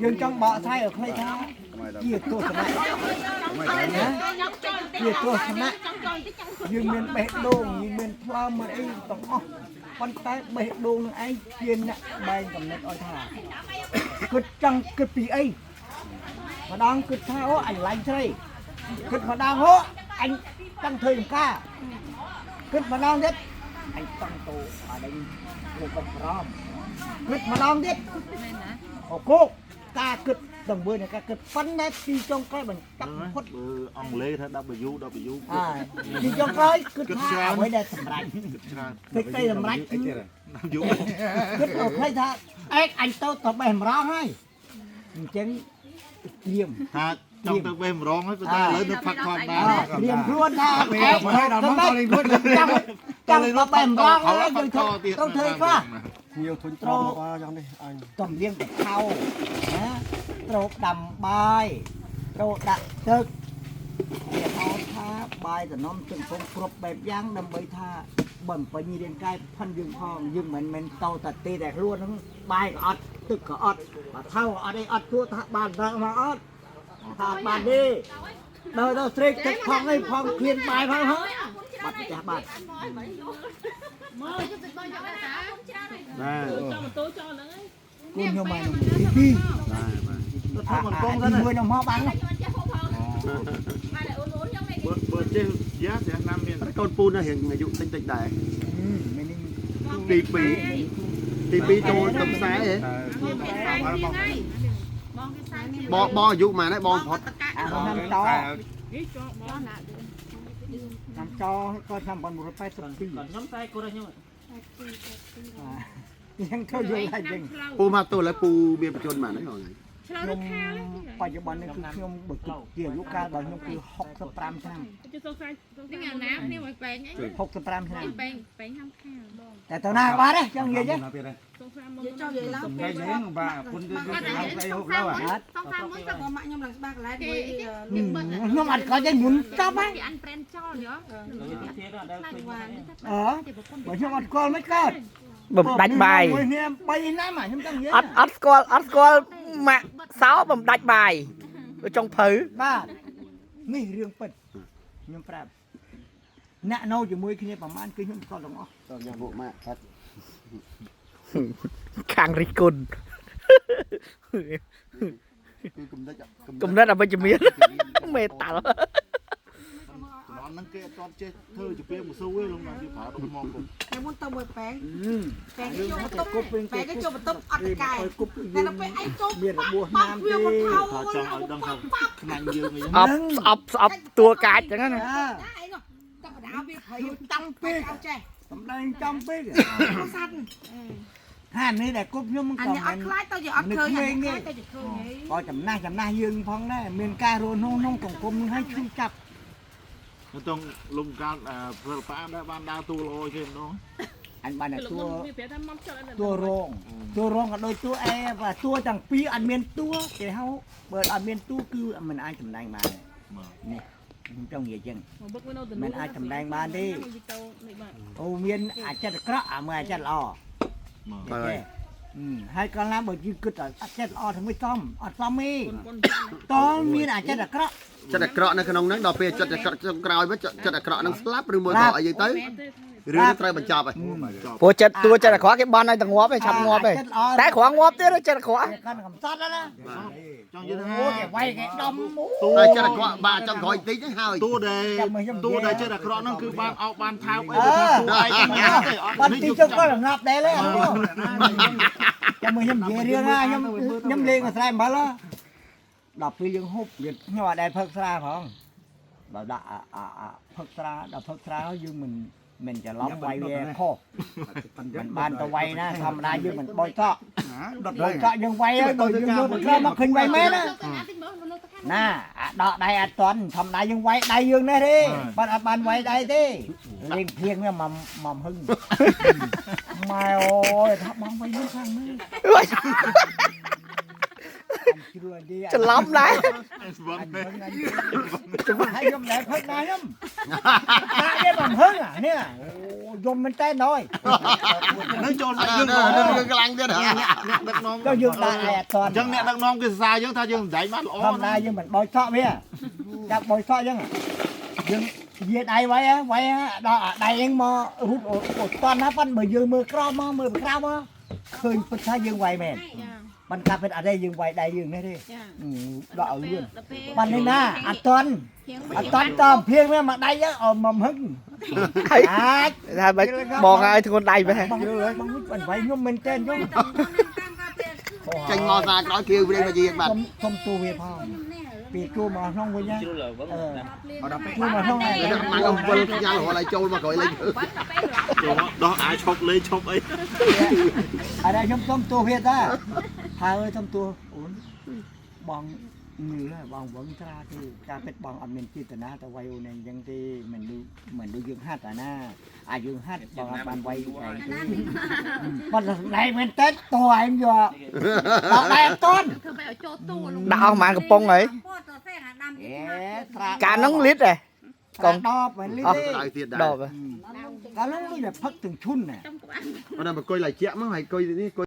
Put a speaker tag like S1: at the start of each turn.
S1: យើងចង់បកស្រាយឲ្យខ្លីថាជាទស្សនៈណាជាទស្សនៈយើងមានបេះដូងយើងមានថ្លើមមានអីទាំងអស់ប៉ុន្តែបេះដូងនឹងឯងជាអ្នកបែងកំណត់ឲ្យថាគិតចង់គិតពីអីម្ដងគិតថាអូអញឡាញ់ស្រីគិតម្ដងហូអញចង់ធ្វើចំការគិតម្ដងទៀតអញចង់ទៅអានេះលោកបាច់ក្រមគិតម្ដងទៀតអូគោការគិតទាំងមួយនៃការគិតប៉ុន្តែទីចុងក្រោយបញ្ចប់ផុត
S2: បើអង់គ្លេសថា W W
S1: អាទីចុងក្រោយគិតថាអ្វីដែលសម្រេច
S2: គិតច្រើន
S1: សេចក្តីសម្រេចគឺ
S2: W
S1: គិតឲ្យខ្លីថាអេអញទៅទៅបេះម្រងហើយអញ្ចឹងត្រៀម
S2: ថាចង់ទៅបេះម្រងហើយប៉ុន្តែឥឡូវនៅផឹកធម្មតា
S1: ត្រៀមខ្លួនថាអេដល់មកទៅខ្លួនចាំចាំទៅបេះម្រងហើយយើងធ្វើต้องធ្វើខ្លះ
S3: ញៀវធុញត្រង់មកយ៉ាងនេះអញ
S1: តំលៀងកថោណាត្រូវដាំបាយត្រូវដាក់ទឹកគេហៅថាបាយតំណំទឹកពងគ្រប់បែបយ៉ាងដើម្បីថាបំពេញរាងកាយផិនយើងផងយើងមិនមែនតោតាទេតែខ្លួនហ្នឹងបាយក៏អត់ទឹកក៏អត់បើថៅក៏អត់អីអត់ទួថាបានប្រឹងមកអត់ថាបានទេដល់ដល់ស្រេកទឹកផងអីផងឃ្លានបាយផងហ៎បាត់ម្ចាស់បាត់
S4: មកជិះទៅបងយកតា
S2: បាទ
S4: ចង់ម៉ូតូចង់ហ្នឹងឯង
S1: គូនខ្ញុំមកទី2
S2: បាទបាទ
S1: ទៅធ្វើកំពងទៅមួយនៅមកបានណា
S2: បើបើចេះយ៉ាស្រាណាំមាន
S3: កូនពូនរៀងអាយុតិចតិចដែរ
S1: មែននេះ
S3: ទី2ទី2ចូលទៅខ្សែហ៎
S4: បងគេខ្សែជាងហើយបងគេខ្សែជាង
S3: បងបងអាយុប៉ុន្មានដែរបងផុត
S1: អាឆ្នាំត
S4: នេះចង់បងណា
S1: ឆ្នាំចក៏ឆ្នាំ1982
S5: ខ្ញុំតែគូរខ្ញុំ
S1: យ៉ាងទៅយល់ហើយចឹង
S3: ពូមកទល់ហើយពូមានបញ្ជនប៉ុន្មានហ្នឹង
S4: ឆ្លោះខាល
S1: បច្ចុប្បន្ននេះគឺខ្ញុំបើគិតជាអាយុកាលរបស់ខ្ញុំគឺ65ឆ្នាំ
S4: ជិះសង្ស័យនេះអាណាគ្នាមកបែងអី
S1: 65ឆ្នាំ
S4: បែងបែងហាំខាលបង
S1: តែទៅណាក៏បានដែរចង់និយាយទេ
S4: សង្ស័យមក
S6: និយាយចង់និយាយឡើង
S7: ថ្ងៃនេះបាទគុណទៅ
S4: អត់
S7: ទៅ
S4: អី
S7: ហូបឡើយ
S4: សង្ស័យមុនសង្ស័យមុនទៅ
S6: ទៅម៉ាក់ខ្ញុំឡើងស្បាកន្លែងមួយ
S1: ខ្ញុំអត់ខកទេមុនចប់ហើយ
S4: គេអានប្រេនចោលយោ
S5: ទៀតអត់ដែលឃើញ
S6: វ៉ាន
S1: អើបើខ្ញុំអត់ស្គាល់មិនកើត
S8: បំដាច់បាយ
S1: មួយគ្នា3ឆ្នាំខ្ញុំចង់និយាយ
S8: អត់អត់ស្គាល់អត់ស្គាល់ម៉ាក់សោបំដាច់បាយដូចចុងភៅ
S1: បាទនេះរឿងពិតខ្ញុំប្រាប់អ្នកនៅជាមួយគ្នាប្រហែលគឺខ្ញុំស្គាល់ទាំងអស់
S3: ទៅញ៉ាំពួកម៉ាក់ផាត់
S8: ខាងរិះគុណ
S3: គឺកំណត់
S8: កំណត់អវិជ្ជមានមេតាល់
S2: ជំនាន់ហ្នឹងគេអត់ទាន់ចេះធ្វើជាពេលមកស៊ូទេលោកណាគេប្រើដុំមកគុំ
S6: តែមុនទៅមួយប៉ែងប៉ែង
S1: រឿង
S6: ចូលបន្ទប់
S1: ទៅគប់វិញ
S6: ប៉ែងគេចូលបន្ទប់អត់តកែ
S1: គប់
S6: តែដល់ពេលឯងចូល
S1: មានរបួស
S6: បា
S1: ណាមទេ
S6: ក់វាមកថោ
S2: ថាចង់ឲ្យដឹងថាខ្នាញ់យើងអី
S8: អប់ស្អប់ស្អប់តួកាចចឹងណា
S6: ណាឯងនោះតែបដាវាភ័យ
S1: ចំពេក
S6: អត់ចេះ
S1: សម្ដែងចំពេក
S6: សัตว์
S1: ហានេះដែលគប់ខ្ញុំ
S6: អា
S1: ក៏មិន
S6: នេះអត់ខ្លាចទៅជាអត់ឃើញអានេះខ្លាចទៅជាឃើញហី
S1: ក៏ចំណាស់ចំណាស់យើងផងដែរមានការរស់ក្នុងក្នុងសង្គមនឹងឲ្យឈឺចាប់
S2: នៅត្រង់លំកាលសិល្បៈដែរបានដើរតួល្អគេម្ដង
S1: អញបានតែតួ
S4: វាប្រាប់ថាមកចោលអត់
S1: តួរងតួរងក៏ដូចតួអែបាទតួទាំងពីរអត់មានតួគេហៅបើអត់មានតួគឺមិនអាចចំណែងបាននេះខ្ញុំចង់និយាយចឹង
S4: មកបុកនៅទៅ
S1: មិនអាចចំណែងបានទេ
S4: ទៅនេះបាទ
S1: អូមានអាចិត្តអាក្រក់អាមើលអាចិត្តល្អ
S2: បាទ
S3: បាទ
S1: ហើយកាលណាបើយើងគិតថាអាចិត្តល្អធ្វើមិនសមអត់សមទេ
S4: កូន
S1: តមានអាចិត្តអាក្រក់
S3: ចិត្តអាក្រក់នៅក្នុងហ្នឹងដល់ពេលចិត្តអាក្រក់ចុងក្រោយវិញចិត្តអាក្រក់ហ្នឹងស្លាប់ឬមួយក៏អីយ៉ាងទៅរឿងហ្នឹងត្រូវបញ្ចប់ហើយ
S8: ព្រោះចិត្តតួចិត្តអាក្រក់គេបន់ឲ្យតែងាប់ឯងឆាប់ងាប់ឯងតែក្រងាប់ទៀតចិត្តអាក្រក់
S1: កាន់កំសត់ណា
S2: ចង់និយាយថា
S1: អូគេវាយគេដំអូ
S3: តែចិត្តអាក្រក់បាទចុងក្រោយតិចហ្នឹងហើយ
S2: តួដែលតួដែលចិត្តអាក្រក់ហ្នឹងគឺបានអោបបានថើបអីទៅថាតួឯងហ្នឹងទេអត់
S1: បាត់ទីចុងក៏ងាប់ដែរឡើយអត់ចាំមើលខ្ញុំនិយាយរឿងណាខ្ញុំខ្ញុំលេងអាស្រ័យអំបិលដល់ពេលយើងហូបខ្ញុំអត់ដែលផឹកស្រាផងដល់ដាក់អាផឹកស្រាដល់ផឹកស្រាយើងមិនមិនច្រឡំវាយវាខុសមិនបានទៅវាយណាធម្មតាយើងមិនបោចសក់
S7: ដុត
S1: បោចសក់យើងវាយហើយដល់យើងយកទៅក្រមកឃើញវាយមែនណា
S4: ទៅណាតិចមើលនៅទៅខាង
S1: ណាអាដកដៃអត់តន់ធម្មតាយើងវាយដៃយើងនេះទេបាត់អត់បានវាយដៃទេលេងភៀងវាមកមកហឹងម៉ែអូយថាបងវាយយើងខាងនេះជ្រួយ
S8: ច្រឡំដែរ
S2: ស្វឹង
S1: អញហឹងអញហើយខ្ញុំដែរផឹកដែរខ្ញុំដាក់វាមកហឹងអានេះអូយ យំមែនតើណយ
S2: នឹងចូលសាច់
S3: រឿង
S2: យើង
S3: រឿងខ្លាំងទៀតហ៎
S2: អ្នកដឹកនាំ
S1: ចុះយើងដាក់ឯអត់ត
S2: អញ្ចឹងអ្នកដឹកនាំគេសរសើរយើងថាយើងសម្ដែងបានល្អ
S1: ធម្មតាយើងមិនបោចសក់វាចាប់បោចសក់អញ្ចឹងយើងយាដៃໄວໄວដល់អាដៃហ្នឹងមករូបអូតន់ណាប៉ិនបើយើងមើលក្រោមមកមើលក្រៅមកឃើញពិតថាយើងໄວមែនមិនកាប់ពិតអត់ទេយើងໄວដៃយើងនេះទេដកឲ្យលឿនប៉ិននេះណាអត់តន់អត់តន់តភៀងមកដៃអមហឹង
S8: ហើយ
S1: អាច
S8: ថាម៉េចបងឲ្យធ្ងន់ដៃបែ
S1: បងបងមិនໄວខ្ញុំមែនតើខ្ញុំ
S3: ចេញមកសារក្រោយខៀវព្រៀងមកជាងបាត់
S1: សុំសុំទូវាផងពីជួមកក្នុងវិញណា
S5: ជ្រុលវឹង
S1: អឺជួមកក្នុងឯង
S3: ម៉ាំងអំវិលញ៉ាំរហូតឲ្យចូលមកក្រោយលេង
S2: ចូលមកដោះអាវឈប់លេងឈប់អី
S1: អរខ្ញុំសុំទូវាតាហើយសុំទូអូនបងងឺហើយបងវឹងត្រាទេការពិតបងអត់មានចេតនាទៅវាយអូនឯងអញ្ចឹងទេមិនដូចមិនដូចយើងហាត់អាណាអាយើងហាត់បងអត់បានវាយឯងទេប៉ុន្តែសម្ដែងមែនតើតឯងយកដល់ដែរអត់តន់
S4: ធ្វើបែបឲ្យចូលទូលង
S8: ដាក់អស់ប្រហែលកំប៉ុងហើយ
S1: អេត្រា
S8: កាលហ្នឹងលីត្រហ៎
S1: កងដបមិនលីទេ
S3: ដៅទៀតដែរ
S8: ដប
S1: កាលហ្នឹងដូចតែផឹកទាំងឈុនណា
S4: ចំក្បាល
S3: អត់ដល់មកអង្គុយឡៃជាក់មកហើយអង្គុយនេះអង្គុយ